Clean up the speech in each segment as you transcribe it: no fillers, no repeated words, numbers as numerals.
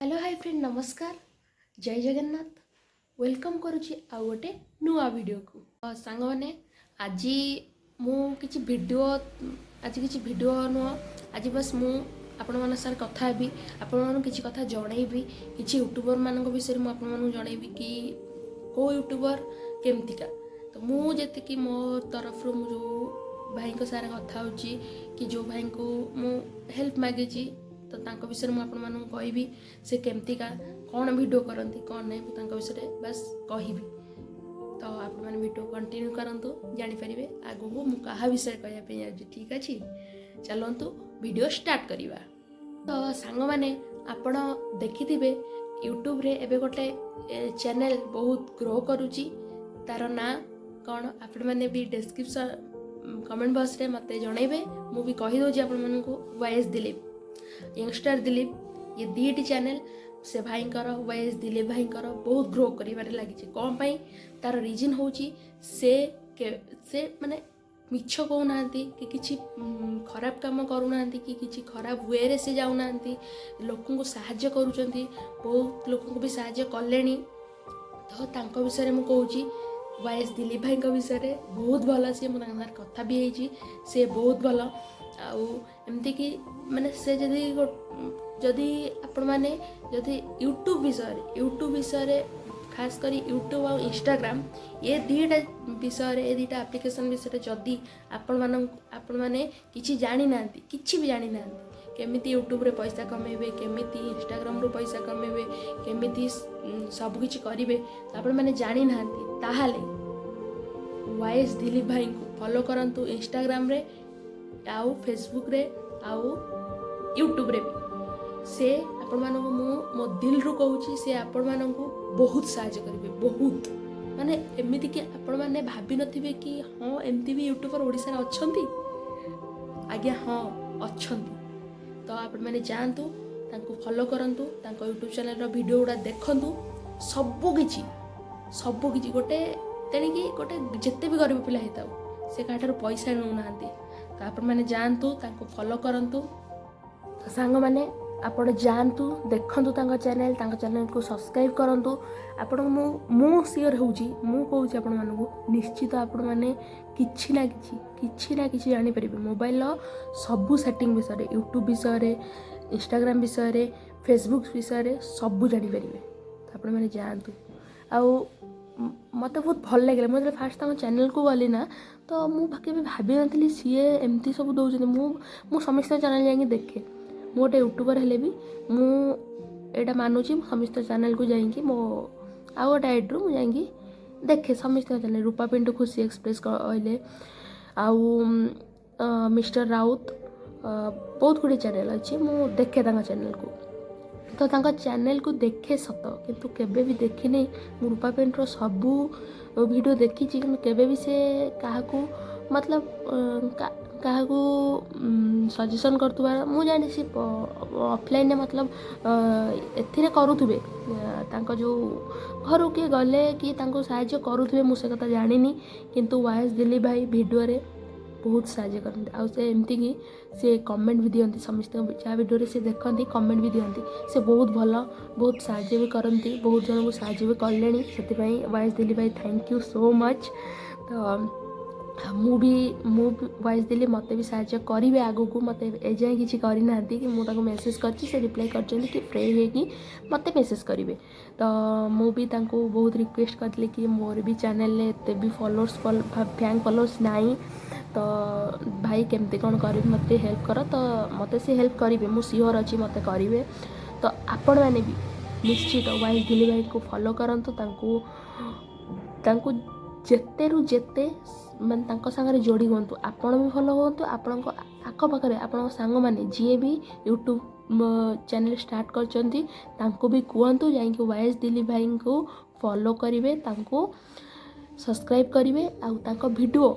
Hello, high friend, ନମସ୍କାର, ଜୟ Jagannath. Welcome କରୁଛି ଆଉ ଗୋଟେ ନୂଆ ଭିଡ଼ିଓକୁ। ସାଙ୍ଗମାନେ, ଆଜି ମୁଁ କିଛି ଭିଡ଼ିଓ, ଆଜି କିଛି ଭିଡ଼ିଓ ନୁହଁ, ଆଜି ବାସ୍ ମୁଁ ଆପଣମାନଙ୍କ ସାଙ୍ଗରେ କଥା ହେବି, ଆପଣମାନଙ୍କୁ କିଛି କଥା ଜଣେଇବି। କିଛି ୟୁଟ୍ୟୁବରମାନଙ୍କ ବିଷୟରେ ମୁଁ ଆପଣମାନଙ୍କୁ ଜଣେଇବି କି କେଉଁ ୟୁଟ୍ୟୁବର କେମିତିକା। ତ ମୁଁ ଯେତିକି ମୋ ତରଫରୁ ମୁଁ ଯେଉଁ ଭାଇଙ୍କ ସାଙ୍ଗରେ କଥା ହେଉଛି କି ଯେଉଁ ଭାଇଙ୍କୁ ମୁଁ ହେଲ୍ପ ମାଗିଛି, ତ ତାଙ୍କ ବିଷୟରେ ମୁଁ ଆପଣମାନଙ୍କୁ କହିବି, ସେ କେମିତିକା, କ'ଣ ଭିଡ଼ିଓ କରନ୍ତି, କ'ଣ ନାହିଁ, ମୁଁ ତାଙ୍କ ବିଷୟରେ ବାସ୍ କହିବି। ତ ଆପଣମାନେ ଭିଡ଼ିଓ କଣ୍ଟିନ୍ୟୁ କରନ୍ତୁ, ଜାଣିପାରିବେ ଆଗକୁ ମୁଁ କାହା ବିଷୟରେ କହିବା ପାଇଁ ଯାଉଛି। ଠିକ୍ ଅଛି, ଚାଲନ୍ତୁ ଭିଡ଼ିଓ ଷ୍ଟାର୍ଟ କରିବା। ତ ସାଙ୍ଗମାନେ, ଆପଣ ଦେଖିଥିବେ ୟୁଟ୍ୟୁବରେ ଏବେ ଗୋଟେ ଚ୍ୟାନେଲ୍ ବହୁତ ଗ୍ରୋ କରୁଛି। ତାର ନାଁ କ'ଣ, ଆପଣମାନେ ବି ଡେସ୍କ୍ରିପସନ୍ କମେଣ୍ଟ ବକ୍ସରେ ମୋତେ ଜଣାଇବେ। ମୁଁ ବି କହିଦେଉଛି ଆପଣମାନଙ୍କୁ, ୱାଇଏସ୍ ଦିଲୀପ, ୟଙ୍ଗଷ୍ଟର ଦିଲୀପ। ଇଏ ଦୁଇଟି ଚ୍ୟାନେଲ୍ ସେ ଭାଇଙ୍କର, ୱାଇଏସ୍ ଦିଲୀପ ଭାଇଙ୍କର ବହୁତ ଗ୍ରୋ କରିବାରେ ଲାଗିଛି। କ'ଣ ପାଇଁ? ତାର ରିଜନ୍ ହେଉଛି ସେ ମାନେ ମିଛ କହୁନାହାନ୍ତି କି କିଛି ଖରାପ କାମ କରୁନାହାନ୍ତି କି କିଛି ଖରାପ ୱେରେ ସେ ଯାଉନାହାନ୍ତି। ଲୋକଙ୍କୁ ସାହାଯ୍ୟ କରୁଛନ୍ତି, ବହୁତ ଲୋକଙ୍କୁ ବି ସାହାଯ୍ୟ କଲେଣି। ତ ତାଙ୍କ ବିଷୟରେ ମୁଁ କହୁଛି, ୱାଇଏସ୍ ଦିଲୀପ ଭାଇଙ୍କ ବିଷୟରେ। ବହୁତ ଭଲ ସିଏ, ମୁଁ ତାଙ୍କ ସାଙ୍ଗରେ କଥା ବି ହେଇଛି, ସେ ବହୁତ ଭଲ। ଆଉ ଏମିତିକି ମାନେ ସେ ଯଦି ଯଦି ଆପଣମାନେ ଯଦି ୟୁଟ୍ୟୁବ୍ ବିଷୟରେ, ଖାସ କରି ୟୁଟ୍ୟୁବ୍ ଆଉ ଇନଷ୍ଟାଗ୍ରାମ, ଏ ଦୁଇଟା ବିଷୟରେ, ଏ ଦୁଇଟା ଆପ୍ଲିକେସନ୍ ବିଷୟରେ ଯଦି ଆପଣମାନେ କିଛି ଜାଣିନାହାନ୍ତି, କିଛି ବି ଜାଣିନାହାନ୍ତି, କେମିତି ୟୁଟ୍ୟୁବରେ ପଇସା କମେଇବେ, କେମିତି ଇନଷ୍ଟାଗ୍ରାମରୁ ପଇସା କମେଇବେ, କେମିତି ସବୁକିଛି କରିବେ, ତ ଆପଣମାନେ ଜାଣିନାହାନ୍ତି, ତାହେଲେ ୱାଇଏସ୍ ଦିଲୀପ ଭାଇଙ୍କୁ ଫଲୋ କରନ୍ତୁ ଇନଷ୍ଟାଗ୍ରାମରେ ଆଉ ଫେସବୁକ୍ରେ ଆଉ ୟୁଟ୍ୟୁବରେ ବି। ସେ ଆପଣମାନଙ୍କୁ, ମୁଁ ମୋ ଦିଲରୁ କହୁଛି, ସେ ଆପଣମାନଙ୍କୁ ବହୁତ ସାହାଯ୍ୟ କରିବେ, ବହୁତ। ମାନେ ଏମିତିକି ଆପଣମାନେ ଭାବିନଥିବେ କି ହଁ, ଏମିତି ବି ୟୁଟ୍ୟୁବର ଓଡ଼ିଶାରେ ଅଛନ୍ତି। ଆଜ୍ଞା ହଁ, ଅଛନ୍ତି। ତ ଆପଣମାନେ ଯାଆନ୍ତୁ, ତାଙ୍କୁ ଫଲୋ କରନ୍ତୁ, ତାଙ୍କ ୟୁଟ୍ୟୁବ୍ ଚ୍ୟାନେଲ୍ର ଭିଡ଼ିଓ ଗୁଡ଼ା ଦେଖନ୍ତୁ। ସବୁକିଛି ସବୁକିଛି ଗୋଟେ ତେଣିକି ଗୋଟେ ଯେତେ ବି ଗରିବ ପିଲା ହେଇଥାଉ, ସେ କାହାଠାରୁ ପଇସା ନେଉନାହାନ୍ତି। ତ ଆପଣମାନେ ଯାଆନ୍ତୁ, ତାଙ୍କୁ ଫଲୋ କରନ୍ତୁ। ତ ସାଙ୍ଗମାନେ, ଆପଣ ଯାଆନ୍ତୁ, ଦେଖନ୍ତୁ ତାଙ୍କ ଚ୍ୟାନେଲ୍, ତାଙ୍କ ଚ୍ୟାନେଲ୍କୁ ସବସ୍କ୍ରାଇବ୍ କରନ୍ତୁ। ଆପଣଙ୍କୁ ମୁଁ ସିଓର ହେଉଛି, ମୁଁ କହୁଛି ଆପଣମାନଙ୍କୁ, ନିଶ୍ଚିତ ଆପଣମାନେ କିଛି ନା କିଛି, କିଛି ନା କିଛି ଜାଣିପାରିବେ ମୋବାଇଲର ସବୁ ସେଟିଂ ବିଷୟରେ, ୟୁଟ୍ୟୁବ୍ ବିଷୟରେ, ଇନଷ୍ଟାଗ୍ରାମ ବିଷୟରେ, ଫେସବୁକ୍ ବିଷୟରେ ସବୁ ଜାଣିପାରିବେ। ତ ଆପଣମାନେ ଯାଆନ୍ତୁ। ଆଉ ମୋତେ ବହୁତ ଭଲ ଲାଗିଲା। ମୁଁ ଯେତେବେଳେ ଫାଷ୍ଟ ତାଙ୍କ ଚ୍ୟାନେଲ୍କୁ ଗଲି ନା, ତ ମୁଁ କେବେ ଭାବିନଥିଲି ସିଏ ଏମିତି ସବୁ ଦେଉଛନ୍ତି। ମୁଁ ସମସ୍ତଙ୍କ ଚ୍ୟାନେଲ୍ ଯାଇକି ଦେଖେ। ମୁଁ ଗୋଟେ ୟୁଟ୍ୟୁବର୍ ହେଲେ ବି ମୁଁ ଏଇଟା ମାନୁଛି, ମୁଁ ସମସ୍ତ ଚ୍ୟାନେଲ୍କୁ ଯାଇକି, ମୋ ଆଉ ଗୋଟେ ଆଇଡ଼ିରୁ ମୁଁ ଯାଇକି ଦେଖେ ସମସ୍ତଙ୍କ ଚ୍ୟାନେଲ୍। ରୂପା ପିଣ୍ଟୁ, ଖୁସି ଏକ୍ସପ୍ରେସ୍ କହିଲେ ଆଉ ମିଷ୍ଟର ରାଉତ, ବହୁତ ଗୁଡ଼ିଏ ଚ୍ୟାନେଲ୍ ଅଛି, ମୁଁ ଦେଖେ ତାଙ୍କ ଚ୍ୟାନେଲ୍କୁ। ତ ତାଙ୍କ ଚ୍ୟାନେଲ୍କୁ ଦେଖେ ସତ, କିନ୍ତୁ କେବେ ବି ଦେଖିନି। ମୁଁ ରୂପା ପେଣ୍ଟର ସବୁ ଭିଡ଼ିଓ ଦେଖିଛି, କିନ୍ତୁ କେବେ ବି ସେ କାହାକୁ ମତଲବ କାହାକୁ ସଜେସନ୍ କରୁଥିବାର ମୁଁ ଜାଣିଛି। ଅଫଲାଇନ୍ରେ ମତଲବ ଏଥିରେ କରୁଥିବେ, ତାଙ୍କ ଯେଉଁ ଘରୁ କିଏ ଗଲେ କି ତାଙ୍କୁ ସାହାଯ୍ୟ କରୁଥିବେ, ମୁଁ ସେ କଥା ଜାଣିନି। କିନ୍ତୁ ୱାଇଏସ୍ ଦିଲୀପ ଭାଇ ଭିଡ଼ିଓରେ ବହୁତ ସାହାଯ୍ୟ କରନ୍ତି। ଆଉ ସେ ଏମିତିକି ସେ କମେଣ୍ଟ ବି ଦିଅନ୍ତି ସମସ୍ତଙ୍କ, ଯାହା ଭିଡ଼ିଓରେ ସେ ଦେଖନ୍ତି, କମେଣ୍ଟ ବି ଦିଅନ୍ତି। ସେ ବହୁତ ଭଲ, ବହୁତ ସାହାଯ୍ୟ ବି କରନ୍ତି, ବହୁତ ଜଣଙ୍କୁ ସାହାଯ୍ୟ ବି କଲେଣି। ସେଥିପାଇଁ ୱାଇଏସ୍ ଦିଲୀପ ଭାଇ, thank you so much. ତ ମୁଁ ବି ୱାଇଏସ୍ ଦିଲୀପ ମୋତେ ବି ସାହାଯ୍ୟ କରିବେ ଆଗକୁ। ମୋତେ ଏଯାଏଁ କିଛି କରିନାହାନ୍ତି କି ମୁଁ ତାଙ୍କୁ ମେସେଜ୍ କରିଛି, ସେ ରିପ୍ଲାଏ କରିଛନ୍ତି କି ଫ୍ରି ହେଇକି ମୋତେ ମେସେଜ୍ କରିବେ। ତ ମୁଁ ବି ତାଙ୍କୁ ବହୁତ ରିକ୍ୱେଷ୍ଟ କରିଥିଲି କି ମୋର ବି ଚ୍ୟାନେଲ୍ରେ ଏତେ ବି ଫଲୋଅର୍ସ, ଫ୍ୟାନ୍ ଫଲୋଅର୍ସ ନାହିଁ, ତ ଭାଇ କେମିତି କ'ଣ କରିବି, ମୋତେ ହେଲ୍ପ କର। ତ ମୋତେ ସେ ହେଲ୍ପ କରିବେ, ମୁଁ ସିଓର ଅଛି ମୋତେ କରିବେ। ତ ଆପଣମାନେ ବି ନିଶ୍ଚିତ ୱାଇଏସ୍ ଦିଲୀପ ଭାଇଙ୍କୁ ଫଲୋ କରନ୍ତୁ। ତାଙ୍କୁ ତାଙ୍କୁ ଯେତେରୁ ଯେତେ ମାନେ ତାଙ୍କ ସାଙ୍ଗରେ ଯୋଡ଼ି ହୁଅନ୍ତୁ, ଆପଣ ବି ଭଲ ହୁଅନ୍ତୁ। ଆପଣଙ୍କ ଆଖପାଖରେ ଆପଣଙ୍କ ସାଙ୍ଗମାନେ ଯିଏ ବି ୟୁଟ୍ୟୁବ୍ ଚ୍ୟାନେଲ୍ ଷ୍ଟାର୍ଟ କରିଛନ୍ତି, ତାଙ୍କୁ ବି କୁହନ୍ତୁ ଯାଇକି ୱାଇଏସ୍ ଦିଲୀପ ଭାଇଙ୍କୁ ଫଲୋ କରିବେ, ତାଙ୍କୁ ସବସ୍କ୍ରାଇବ୍ କରିବେ ଆଉ ତାଙ୍କ ଭିଡ଼ିଓ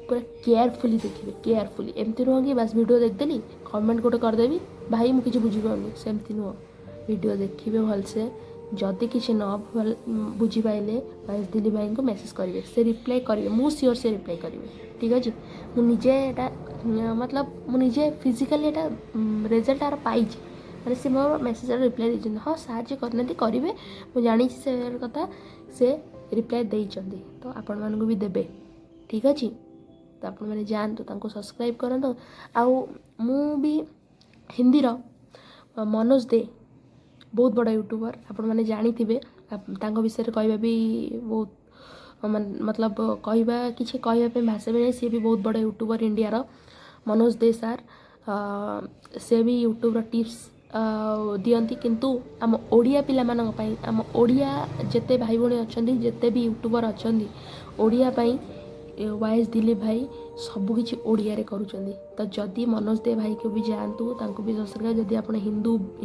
ପୁରା କେୟାରଫୁଲି ଦେଖିବେ, କେୟାରଫୁଲି। ଏମିତି ନୁହଁ କି ବାସ୍ ଭିଡ଼ିଓ ଦେଖିଦେଲି, କମେଣ୍ଟ ଗୋଟେ କରିଦେବି, ଭାଇ ମୁଁ କିଛି ବୁଝିପାରୁନି, ସେମିତି ନୁହଁ। ଭିଡ଼ିଓ ଦେଖିବେ ଭଲସେ। ଯଦି କିଛି ନ ଭଲ ବୁଝିପାରିଲେ, ୱାଇଏସ୍ ଦିଲୀପ ଭାଇଙ୍କୁ ମେସେଜ୍ କରିବେ, ସେ ରିପ୍ଲାଏ କରିବେ। ମୁଁ ସିଓର ସେ ରିପ୍ଲାଏ କରିବେ। ଠିକ୍ ଅଛି, ମୁଁ ନିଜେ ଏଇଟା ମତଲବ ମୁଁ ନିଜେ ଫିଜିକାଲି ଏଇଟା ରେଜଲ୍ଟ ଆର ପାଇଛି। ମାନେ ସେ ମୋ ମେସେଜର ରିପ୍ଲାଏ ଦେଇଛନ୍ତି। ହଁ, ସାହାଯ୍ୟ କରିନାହାନ୍ତି, କରିବେ, ମୁଁ ଜାଣିଛି ସେ କଥା। ସେ ରିପ୍ଲାଏ ଦେଇଛନ୍ତି ତ ଆପଣମାନଙ୍କୁ ବି ଦେବେ, ଠିକ୍ ଅଛି? ତ ଆପଣମାନେ ଯାଆନ୍ତୁ, ତାଙ୍କୁ ସବସ୍କ୍ରାଇବ୍ କରନ୍ତୁ। ଆଉ ମୁଁ ବି ହିନ୍ଦୀର ମନୋଜ ଦେ ବହୁତ ବଡ଼ ୟୁଟ୍ୟୁବର୍, ଆପଣମାନେ ଜାଣିଥିବେ। ତାଙ୍କ ବିଷୟରେ କହିବା ବି ବହୁତ ମାନେ ମତଲବ କହିବା, କିଛି କହିବା ପାଇଁ ଭାଷା ବି ନାହିଁ। ସିଏ ବି ବହୁତ ବଡ଼ ୟୁଟ୍ୟୁବର୍ ଇଣ୍ଡିଆର, ମନୋଜ ଦେ ସାର୍। ସେ ବି ୟୁଟ୍ୟୁବ୍ର ଟିପ୍ସ ଦିଅନ୍ତି, କିନ୍ତୁ ଆମ ଓଡ଼ିଆ ପିଲାମାନଙ୍କ ପାଇଁ, ଆମ ଓଡ଼ିଆ ଯେତେ ଭାଇ ଭଉଣୀ ଅଛନ୍ତି, ଯେତେ ବି ୟୁଟ୍ୟୁବର୍ ଅଛନ୍ତି, ଓଡ଼ିଆ ପାଇଁ ୱାଇଏସ୍ ଦିଲ୍ଲୀପ ଭାଇ ସବୁକିଛି ଓଡ଼ିଆରେ କରୁଛନ୍ତି। ତ ଯଦି ମନୋଜ ଦେ ଭାଇକୁ ବି ଯାଆନ୍ତୁ, ତାଙ୍କୁ ବି ସବସ୍କ୍ରାଇବ୍। ଯଦି ଆପଣ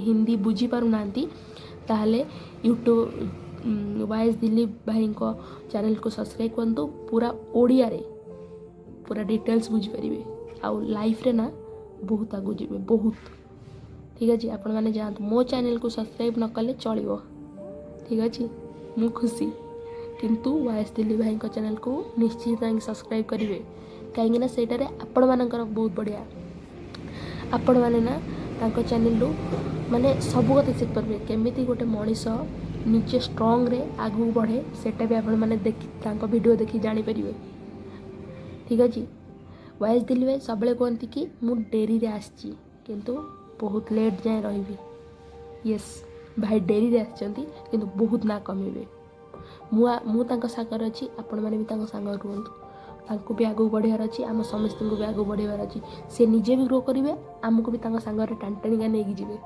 ହିନ୍ଦୀ ବୁଝିପାରୁନାହାନ୍ତି, ତାହେଲେ ୟୁଟ୍ୟୁବ୍ ୱାଇଏସ୍ ଦିଲ୍ଲୀପ ଭାଇଙ୍କ ଚ୍ୟାନେଲକୁ ସବସ୍କ୍ରାଇବ୍ କରନ୍ତୁ। ପୁରା ଓଡ଼ିଆରେ ପୁରା ଡିଟେଲ୍ସ ବୁଝିପାରିବେ ଆଉ ଲାଇଫ୍ରେ ନା ବହୁତ ଆଗକୁ ଯିବେ, ବହୁତ। ଠିକ୍ ଅଛି, ଆପଣମାନେ ଯାଆନ୍ତୁ। ମୋ ଚ୍ୟାନେଲକୁ ସବସ୍କ୍ରାଇବ୍ ନ କଲେ ଚଳିବ, ଠିକ୍ ଅଛି, ମୁଁ ଖୁସି। କିନ୍ତୁ ୱାଇଏସ୍ ଦିଲ୍ଲୀପ ଭାଇଙ୍କ ଚ୍ୟାନେଲକୁ ନିଶ୍ଚିତ ଯାଇକି ସବସ୍କ୍ରାଇବ୍ କରିବେ, କାହିଁକିନା ସେଇଟାରେ ଆପଣମାନଙ୍କର ବହୁତ ବଢ଼ିଆ। ଆପଣମାନେ ନା ତାଙ୍କ ଚ୍ୟାନେଲରୁ ମାନେ ସବୁ କଥା ଶିଖିପାରିବେ। କେମିତି ଗୋଟେ ମଣିଷ ନିଜେ ଷ୍ଟ୍ରଙ୍ଗରେ ଆଗକୁ ବଢ଼େ, ସେଇଟା ବି ଆପଣମାନେ ଦେଖି, ତାଙ୍କ ଭିଡ଼ିଓ ଦେଖି ଜାଣିପାରିବେ, ଠିକ୍ ଅଛି? ୱାଇଏସ୍ ଦିଲ୍ଲୀପ ଭାଇ ସବୁବେଳେ କୁହନ୍ତି କି ମୁଁ ଡେରିରେ ଆସିଛି, କିନ୍ତୁ ବହୁତ ଲେଟ୍ ଯାଏଁ ରହିବି। ୟେସ୍, ଭାଇ ଡେରିରେ ଆସିଛନ୍ତି, କିନ୍ତୁ ବହୁତ ନାଁ କମେଇବେ। ମୁଁ ତାଙ୍କ ସାଙ୍ଗରେ ଅଛି, ଆପଣମାନେ ବି ତାଙ୍କ ସାଙ୍ଗରେ ରୁହନ୍ତୁ। ତାଙ୍କୁ ବି ଆଗକୁ ବଢ଼ିବାର ଅଛି, ଆମ ସମସ୍ତଙ୍କୁ ବି ଆଗକୁ ବଢ଼ିବାର ଅଛି। ସେ ନିଜେ ବି ଗ୍ରୋ କରିବେ, ଆମକୁ ବି ତାଙ୍କ ସାଙ୍ଗରେ ଟାଣି ଟାଣିକା ନେଇକି ଯିବେ,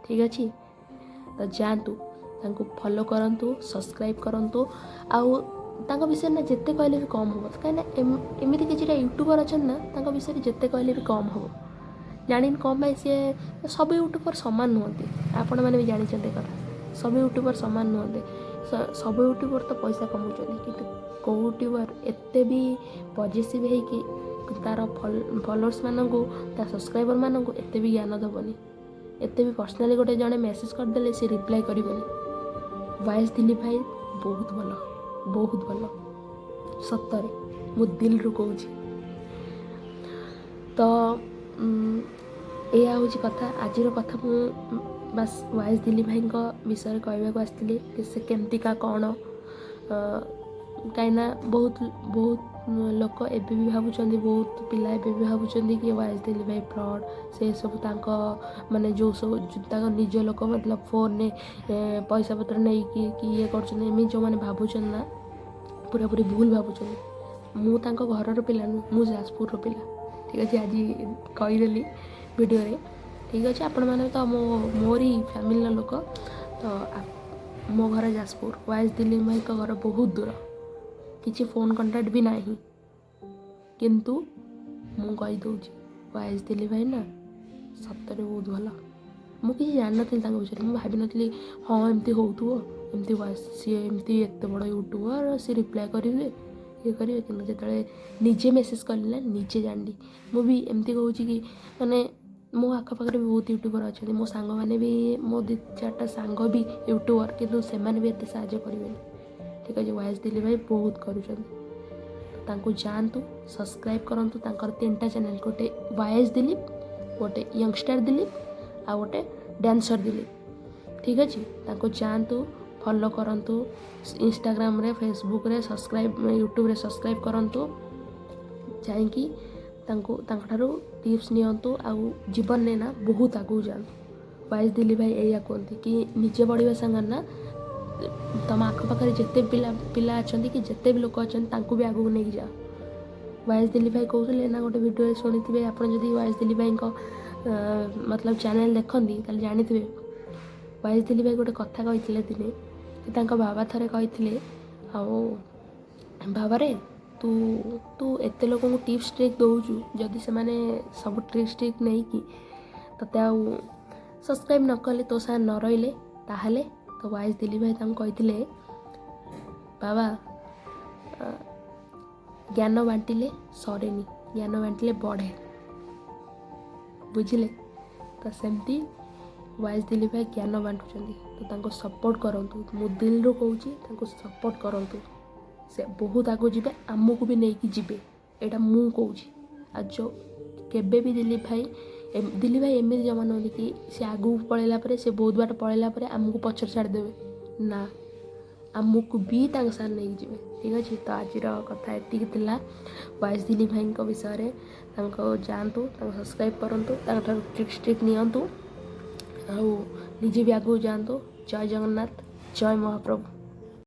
ଠିକ୍ ଅଛି? ତ ଯାଆନ୍ତୁ, ତାଙ୍କୁ ଫଲୋ କରନ୍ତୁ, ସବସ୍କ୍ରାଇବ୍ କରନ୍ତୁ। ଆଉ ତାଙ୍କ ବିଷୟରେ ନା ଯେତେ କହିଲେ ବି କମ୍ ହେବ, କାହିଁକିନା ଏମିତି କିଛିଟା ୟୁଟ୍ୟୁବର୍ ଅଛନ୍ତି ନା, ତାଙ୍କ ବିଷୟରେ ଯେତେ କହିଲେ ବି କମ୍ ହେବ। ଜାଣିନି କ'ଣ ପାଇଁ ସିଏ। ସବୁ ୟୁଟ୍ୟୁବର୍ ସମାନ ନୁହନ୍ତି, ଆପଣମାନେ ବି ଜାଣିଛନ୍ତି ଏ କଥା। ସବୁ ୟୁଟ୍ୟୁବର୍ ସମାନ ନୁହନ୍ତି। ସବୁ ୟୁଟ୍ୟୁବର୍ ତ ପଇସା କମାଉଛନ୍ତି, କିନ୍ତୁ କେଉଁ ୟୁଟ୍ୟୁବର୍ ଏତେ ବି ପଜେସିଭ୍ ହେଇକି ତା'ର ଫଲୋଅର୍ସମାନଙ୍କୁ, ତା ସବସ୍କ୍ରାଇବର୍ମାନଙ୍କୁ ଏତେ ବି ଜ୍ଞାନ ଦେବନି, ଏତେ ବି ପର୍ସନାଲି ଗୋଟେ ଜଣେ ମେସେଜ୍ କରିଦେଲେ ସେ ରିପ୍ଲାଏ କରିବନି। ୱାଇଏସ୍ ଦିଲ୍ଲୀପ ଭାଇ ବହୁତ ଭଲ, ବହୁତ ଭଲ, ସତରେ ମୁଁ ଦିଲରୁ କହୁଛି। ତ ଏଇଆ ହେଉଛି କଥା। ଆଜିର କଥା ମୁଁ ବାସ୍ ୱାଇଏସ୍ ଦିଲ୍ଲୀପ ଭାଇଙ୍କ ବିଷୟରେ କହିବାକୁ ଆସିଥିଲି କି ସେ କେମିତିକା କ'ଣ, କାହିଁକିନା ବହୁତ ବହୁତ ଲୋକ ଏବେ ବି ଭାବୁଛନ୍ତି, ବହୁତ ପିଲା ଏବେ ବି ଭାବୁଛନ୍ତି କି ୱାଇଏସ୍ ଦିଲ୍ଲୀପ ଭାଇ ଫ୍ରଡ଼୍। ସେ ସବୁ ତାଙ୍କ ମାନେ ଯେଉଁ ସବୁ ତାଙ୍କ ନିଜ ଲୋକ ମତଲବ ଫୋନ୍ରେ ପଇସା ପତ୍ର ନେଇକି କି ଇଏ କରୁଛନ୍ତି, ଏମିତି ଯେଉଁମାନେ ଭାବୁଛନ୍ତି ନା, ପୁରାପୁରି ଭୁଲ ଭାବୁଛନ୍ତି। ମୁଁ ତାଙ୍କ ଘରର ପିଲା ନୁହଁ, ମୁଁ ଯାଜପୁରର ପିଲା, ଠିକ୍ ଅଛି? ଆଜି କହିଦେଲି ଭିଡ଼ିଓରେ, ଠିକ୍ ଅଛି? ଆପଣମାନେ ତ ମୋରି ଫ୍ୟାମିଲିର ଲୋକ। ତ ମୋ ଘର ଯାଜପୁର, ୱାଇଏସ୍ ଦିଲ୍ଲୀପ ଭାଇଙ୍କ ଘର ବହୁତ ଦୂର, କିଛି ଫୋନ୍ କଣ୍ଟାକ୍ଟ ବି ନାହିଁ। କିନ୍ତୁ ମୁଁ କହିଦେଉଛି, ୱାଇଏସ୍ ଦିଲ୍ଲୀପ ଭାଇ ନା ସତରେ ବହୁତ ଭଲ। ମୁଁ କିଛି ଜାଣିନଥିଲି ତାଙ୍କ ବିଷୟରେ। ମୁଁ ଭାବିନଥିଲି ହଁ ଏମିତି ହେଉଥିବ, ଏମିତି ସିଏ ଏମିତି ଏତେ ବଡ଼ ୟୁଟ୍ୟୁବର୍, ସିଏ ରିପ୍ଲାଏ କରିବେ, ଇଏ କରିବେ। କିନ୍ତୁ ଯେତେବେଳେ ନିଜେ ମେସେଜ୍ କଲି ନା, ନିଜେ ଜାଣିଲି। ମୁଁ ବି ଏମିତି କହୁଛି କି ମାନେ ମୋ ଆଖପାଖରେ ବି ବହୁତ ୟୁଟ୍ୟୁବର୍ ଅଛନ୍ତି, ମୋ ସାଙ୍ଗମାନେ ବି, ମୋ ଦୁଇ ଚାରିଟା ସାଙ୍ଗ ବି ୟୁଟ୍ୟୁବର୍, କିନ୍ତୁ ସେମାନେ ବି ଏତେ ସାହାଯ୍ୟ କରିବେନି, ଠିକ୍ ଅଛି? ୱାଇଏସ୍ ଦିଲ୍ଲୀପ ଭାଇ ବହୁତ କରୁଛନ୍ତି। ତାଙ୍କୁ ଯାଆନ୍ତୁ, ସବସ୍କ୍ରାଇବ୍ କରନ୍ତୁ। ତାଙ୍କର ତିନିଟା ଚ୍ୟାନେଲ୍, ଗୋଟେ ୱାଇଏସ୍ ଦିଲ୍ଲୀପ, ଗୋଟେ ୟଙ୍ଗଷ୍ଟର ଦିଲ୍ଲୀପ ଆଉ ଗୋଟେ ଡ୍ୟାନ୍ସର ଦିଲ୍ଲୀପ, ଠିକ୍ ଅଛି? ତାଙ୍କୁ ଯାଆନ୍ତୁ, ଫଲୋ କରନ୍ତୁ ଇନଷ୍ଟାଗ୍ରାମରେ, ଫେସବୁକ୍ରେ ସବସ୍କ୍ରାଇବ୍, ୟୁଟ୍ୟୁବରେ ସବସ୍କ୍ରାଇବ୍ କରନ୍ତୁ। ଯାଇକି ତାଙ୍କୁ ତାଙ୍କଠାରୁ ଟିପ୍ସ ନିଅନ୍ତୁ ଆଉ ଜୀବନରେ ନା ବହୁତ ଆଗକୁ ଯାଆନ୍ତୁ। ୱାଇଏସ୍ ଦିଲ୍ଲୀପ ଭାଇ ଏଇଆ କୁହନ୍ତି କି ନିଜେ ବଢ଼ିବା ସାଙ୍ଗରେ ନା ତମ ଆଖପାଖରେ ଯେତେ ପିଲା ପିଲା ଅଛନ୍ତି କି ଯେତେ ବି ଲୋକ ଅଛନ୍ତି, ତାଙ୍କୁ ବି ଆଗକୁ ନେଇକି ଯାଅ। ୱାଇଏସ୍ ଦିଲ୍ଲୀପ ଭାଇ କହୁଥିଲେ ନା ଗୋଟେ ଭିଡ଼ିଓରେ, ଶୁଣିଥିବେ ଆପଣ। ଯଦି ୱାଇଏସ୍ ଦିଲ୍ଲୀପ ଭାଇଙ୍କ ମତଲବ ଚ୍ୟାନେଲ୍ ଦେଖନ୍ତି, ତାହେଲେ ଜାଣିଥିବେ। ୱାଇଏସ୍ ଦିଲ୍ଲୀପ ଭାଇ ଗୋଟେ କଥା କହିଥିଲେ ଦିନେ କି ତାଙ୍କ ବାବା ଥରେ କହିଥିଲେ, ଆଉ ବାବାରେ, ତୁ ତୁ ଏତେ ଲୋକଙ୍କୁ ଟିପ୍ସ ଟ୍ରିକ୍ ଦେଉଛୁ, ଯଦି ସେମାନେ ସବୁ ଟ୍ରିକ୍ସ ଟ୍ରିକ୍ ନେଇକି ତୋତେ ଆଉ ସବସ୍କ୍ରାଇବ୍ ନ କଲେ, ତୋ ସାଙ୍ଗେ ନ ରହିଲେ ତାହେଲେ? ତ ୱାଇଏସ୍ ଦିଲ୍ଲୀପ ଭାଇ ତାଙ୍କୁ କହିଥିଲେ, ବାବା, ଜ୍ଞାନ ବାଣ୍ଟିଲେ ସରେନି, ଜ୍ଞାନ ବାଣ୍ଟିଲେ ବଢ଼େ। ବୁଝିଲେ? ତ ସେମିତି ୱାଇଏସ୍ ଦିଲ୍ଲୀପ ଭାଇ ଜ୍ଞାନ ବାଣ୍ଟୁଛନ୍ତି, ତ ତାଙ୍କୁ ସପୋର୍ଟ କରନ୍ତୁ। ମୁଁ ଦିଲରୁ କହୁଛି, ତାଙ୍କୁ ସପୋର୍ଟ କରନ୍ତୁ। ସେ ବହୁତ ଆଗକୁ ଯିବେ, ଆମକୁ ବି ନେଇକି ଯିବେ, ଏଇଟା ମୁଁ କହୁଛି। ଆଉ ଯେଉଁ କେବେ ବି ଦିଲ୍ଲୀପ ଭାଇ ଦିଲ୍ଲୀପ ଭାଇ ଏମିତି ଜମା ନୁହନ୍ତି କି ସେ ଆଗକୁ ପଳେଇଲା ପରେ, ସେ ବହୁତ ବାଟ ପଳେଇଲା ପରେ ଆମକୁ ପଛରେ ଛାଡ଼ିଦେବେ। ନା, ଆମକୁ ବି ତାଙ୍କ ସାଙ୍ଗରେ ନେଇକି ଯିବେ। ଠିକ୍ ଅଛି, ତ ଆଜିର କଥା ଏତିକି ଥିଲା ୱାଇସ୍ ଦିଲ୍ଲୀପ ଭାଇଙ୍କ ବିଷୟରେ। ତାଙ୍କ ଯାଆନ୍ତୁ, ତାଙ୍କୁ ସବସ୍କ୍ରାଇବ୍ କରନ୍ତୁ, ତାଙ୍କଠାରୁ ଟ୍ରିକ୍ସ ଟ୍ରିକ୍ ନିଅନ୍ତୁ ଆଉ ନିଜେ ବି ଆଗକୁ ଯାଆନ୍ତୁ। ଜୟ ଜଗନ୍ନାଥ, ଜୟ ମହାପ୍ରଭୁ।